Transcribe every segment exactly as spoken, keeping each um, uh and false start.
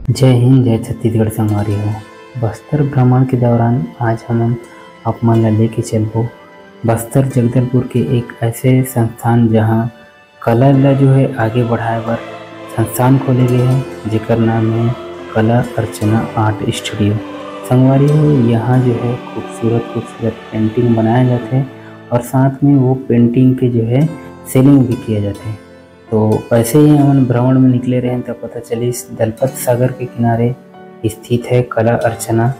जय हिंद, जय छत्तीसगढ़ संगवारी हो। बस्तर भ्रमण के दौरान आज हमन आप मन ला लेके चलबो बस्तर जगदलपुर के एक ऐसे संस्थान, जहां कला ला जो है आगे बढ़ाए बर संस्थान खोले गए हैं, जेकर नाम है कला अर्चना आर्ट स्टूडियो। संगवारी हो, यहाँ जो है खूबसूरत खूबसूरत पेंटिंग बनाए जाते हैं और साथ में वो पेंटिंग के जो है सेलिंग भी किया जाता है। तो ऐसे ही हमन भ्रमण में निकले रहे तो पता चलिस दलपत सागर के किनारे स्थित है कला अर्चना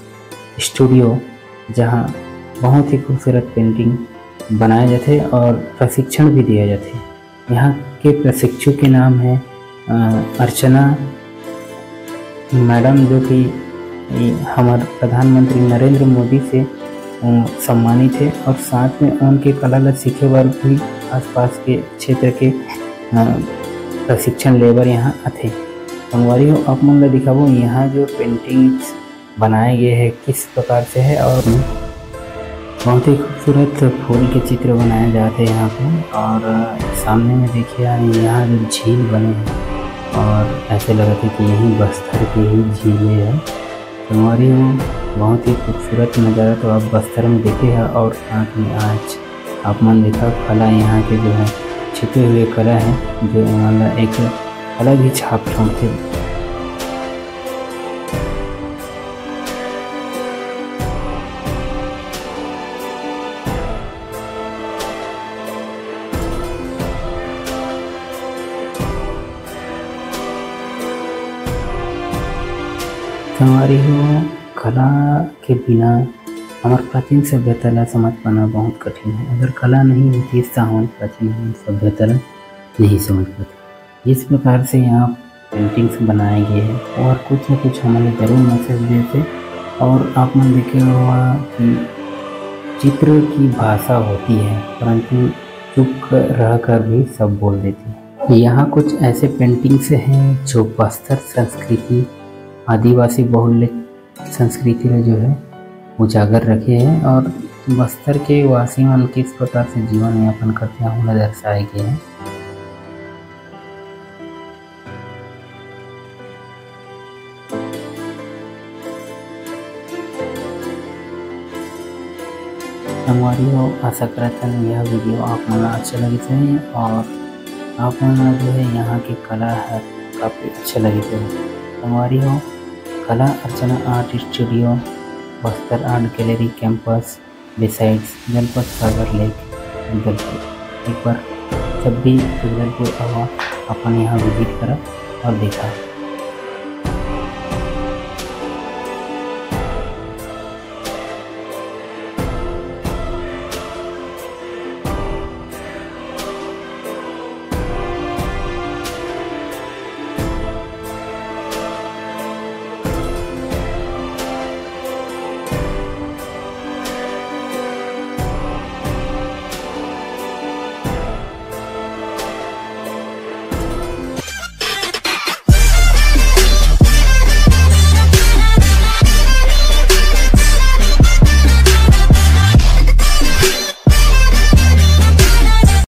स्टूडियो, जहाँ बहुत ही खूबसूरत पेंटिंग बनाए जाते और प्रशिक्षण भी दिया जाते। यहाँ के प्रशिक्षु के नाम है, अ, अर्चना मैडम, जो कि ये हमारे प्रधानमंत्री नरेंद्र मोदी से, अ, सम्मानित है और साथ में उनके कला ला सीखे बर भी आसपास के क्षेत्र के, अ, प्रशिक्षण ले बर यहाँ आथे। संगवारी हो, आप मन ला दिखाबो यहाँ जो पेंटिंग्स बनाए गए हैं किस प्रकार से है और बहुत ही खूबसूरत फूल के चित्र बनाए जाते हैं यहाँ पे। और सामने में देखिए, यहाँ जो झील बने हैं और ऐसे लगता है कि यही बस्तर के ही झील है। संगवारी हो, बहुत ही खूबसूरत नज़ारा तो आप बस्तर में देखे हैं और साथ में आज आप मन देखा कला यहाँ के जो है छिपे हुए कला है, जो एमन ला एक अलग ही छाप छोड़ते। संगवारी हो, कला के बिना हमर प्राचीन सभ्यता ला समझ पाना बहुत कठिन है। अगर कला नहीं होती, तो हमन प्राचीन सभ्यता ला नहीं समझ पाते। जिस प्रकार से यहाँ पेंटिंग्स बनाए गए हैं और कुछ न कुछ हमारे जरूर मैसेज देते। और आप मन देखे हुआ कि चित्र की भाषा होती है, परंतु चुप रहकर भी सब बोल देती है। यहाँ कुछ ऐसे पेंटिंग्स हैं जो बस्तर संस्कृति, आदिवासी बहुल्य संस्कृति में जो है उजागर रखे हैं और बस्तर के वासी मन किस प्रकार से जीवन यापन करते हैं, उन्हें दर्शाए गए हैं। संगवारी हो, आशा करत हन यह वीडियो आप मन ला अच्छा लगिस होही और आप मन ला जो है यहाँ के कला ह काफ़ी अच्छा लगिस होही। संगवारी हो, Kala Archana art studio, Bastar art gallery campus, besides Dalpat Sagar lake, Jagdalpur. एक बार जब भी जगदलपुर आवा, अपन यहाँ विजिट करा और देखा।